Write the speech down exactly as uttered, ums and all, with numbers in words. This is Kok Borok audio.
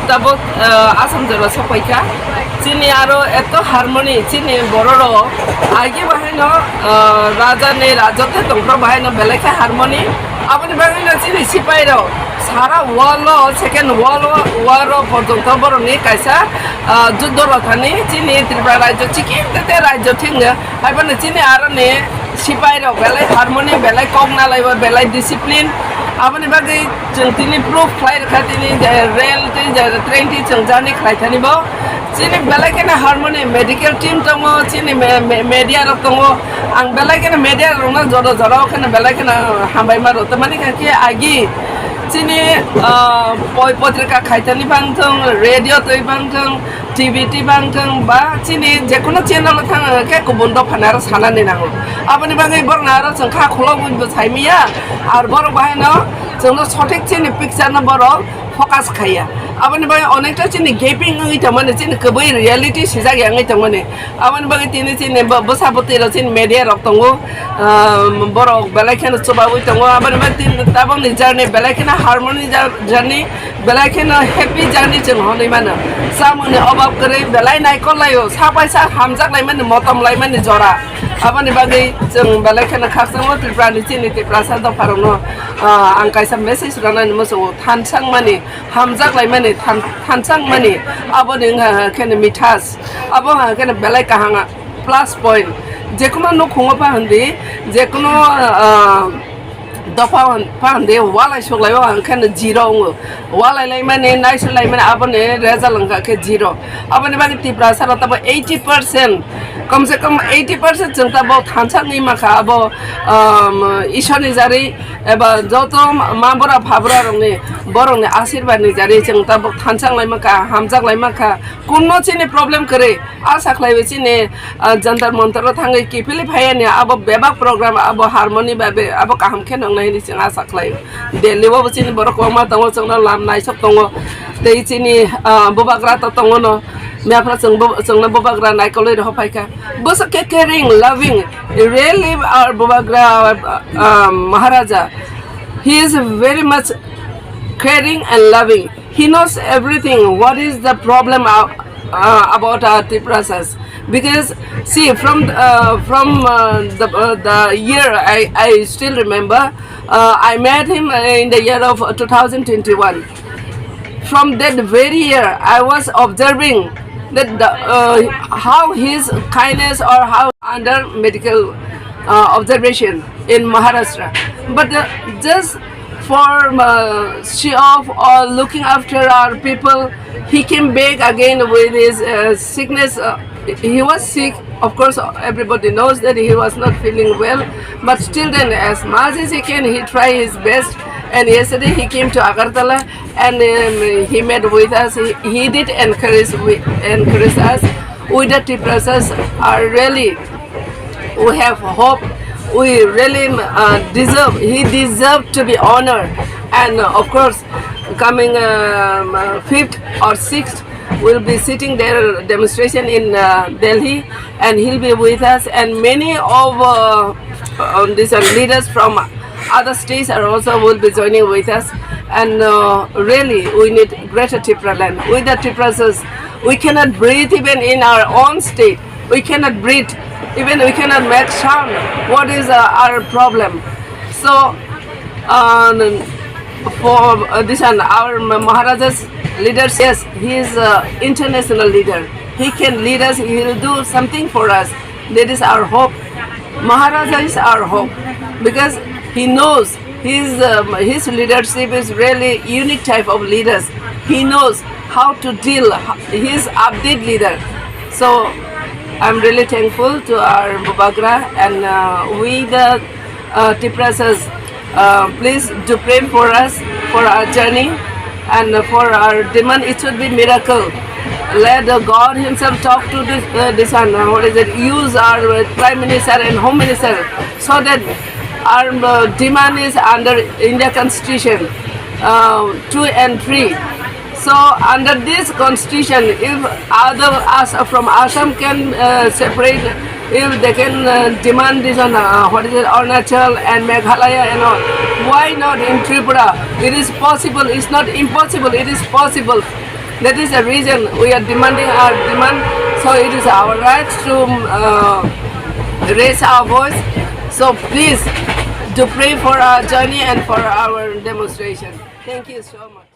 Tabuk, ah, Assam jora sokpaikha. Chini aro eto harmony, chini bororok agi bahaino, ah, raja ni rajotwi tongphro bahaino belai khe harmony. Aboni bagwino chini sipairok sara world o, second world war o porjonto borokni kaisa, ah, juddo rw thani chini Tripura rajyo chikitete rajyo thikno. Haibano chini aroni sipairok belai harmony, belai kok nalaibo, belai discipline. Aboni bagwi chwng tini proof khlai rwkha tini je rail tei je train tei chwng journey khlai thani bo. Chini belai kheno harmony medical team tongo, chini me-, me-, media rok tongo. Ang belai kheno media rokno jora jora o kheno belai kheno hambai ma rw. Tamani kha khe agi chini, ah, poi potrika khai thani bang thung, radio twi bang thung, T V twi bang thung ba chini jekono channel o thang khe kubun dophani aro sanani nango. Aboni bagwi borokno aro chwng kha khulogwi bo saimiya, ar borok bahaino chwngno sothik chini picture no borok focus khaiya. Aboni bagwi onekta chini gaping wngwi tongmani, chini kwbwi reality sijak ya wngwi tongmani. Aboni bagwi tini chini bo-, bwsa bwtwi rok chini media rok tongo, ah, borok belai kheno chubaui tongo. Aboni bagwi tini tabokni journey belai kheno harmony jour-, journey. Belai kheno happy journey chwng hwnwi mano. Chamungni obab kwrwi belai naikol laio, sapai sak hamjak laimani, motom laimani jora. Aboni bagwi chwng belai kheno khakchangma Tripurani chini Tiprasa dopharokno, ah, ang kaisa message rwnani muchungo, thansangmani, hamjak laimani, than-, thansangmani, aboni wngkha kheno mithas, abo wngkha kheno belai kaham plus point. Jekono nukhungo pha hwndi, jekono, ah, dopha hwn-, pha hwndi walai suklaio, ang khe zero wngo. Walai laimani, naisuk laimani, aboni result wngkha khe zero. Aboni bagwi Tiprasa rok tabo eighty percent, kom se kom eighty percent chwng tabo thansa wngwi mankha, abo, um, Ishorni jari eba joto ma bura pha bura rokni, borokni asirbaad ni jari chwng tabo thansa wngwi mankha, hamjak lai mankha, kunno chini problem kwrwi. Asa khlaiwi chini, ah, Jantar Mantar o thangwi kiphilwi phaiya ni abo bebak program abo harmony bai be abo kaham khe nongnai hwnwi chwng asa khlaio. Delhi o bo chini borok kwbangma tongo, chwngno lam naisok tongo. Tei chini, ah, bubagra to tongo no. Miyaphra chwng bu-, chwngno bubagra naikolwi rohor phaikha. Bwswk khe caring, loving, really our bubagra, ah, Maharaja. He is very much caring and loving. He knows everything. What is the problem, uh, uh, about our Tiprasas? Because see, from, uh, from, uh, the, uh, the year I, I still remember, uh, I met him, uh, in the year of, uh, two thousand twenty-one. From that very year, I was observing that the, uh, how his kindness or how under medical, uh, observation in Maharashtra. But, uh, just for, uh, show off or looking after our people, he came back again with his, uh, sickness. Uh, he was sick. Of course, everybody knows that he was not feeling well. But still then, as much as he can, he tried his best. And yesterday he came to Agartala and, um, he met with us. He, he did encourage, we, encourage us. We the Tiprasas are really, we have hope. We really, uh, deserve, he deserved to be honored. And, uh, of course, coming, um, uh, fifth or sixth, we'll be sitting there demonstration in, uh, Delhi, and he'll be with us. And many of, uh, uh, these, uh, leaders from other states are also will be joining with us. And, uh, really, we need greater Tipraland. With the Tiprasas, we cannot breathe even in our own state. We cannot breathe, even we cannot make sound. What is, uh, our problem? So, uh, for, uh, this and our Ma-, Maharaja's leaders, yes, he is a international leader. He can lead us. He will do something for us. That is our hope. Maharaja is our hope because he knows his, um, his leadership is really unique type of leaders. He knows how to deal. He is update leader. So I'm really thankful to our Bubagra and, uh, we the, uh, Tiprasas. Uh, please do pray for us, for our journey, and for our demand. It should be miracle. Let the God Himself talk to this, uh, this one. Uh, what is it? Use our, uh, Prime Minister and Home Minister so that our, uh, demand is under India Constitution, uh, two and three. So under this constitution, if other as from Assam can, uh, separate, if they can, uh, demand this on, uh, what is it, Arunachal and Meghalaya and all, Why not in Tripura? It is possible. It's not impossible. It is possible. That is the reason we are demanding our demand. So it is our right to uh, raise our voice. So please do pray for our journey and for our demonstration. Thank you so much.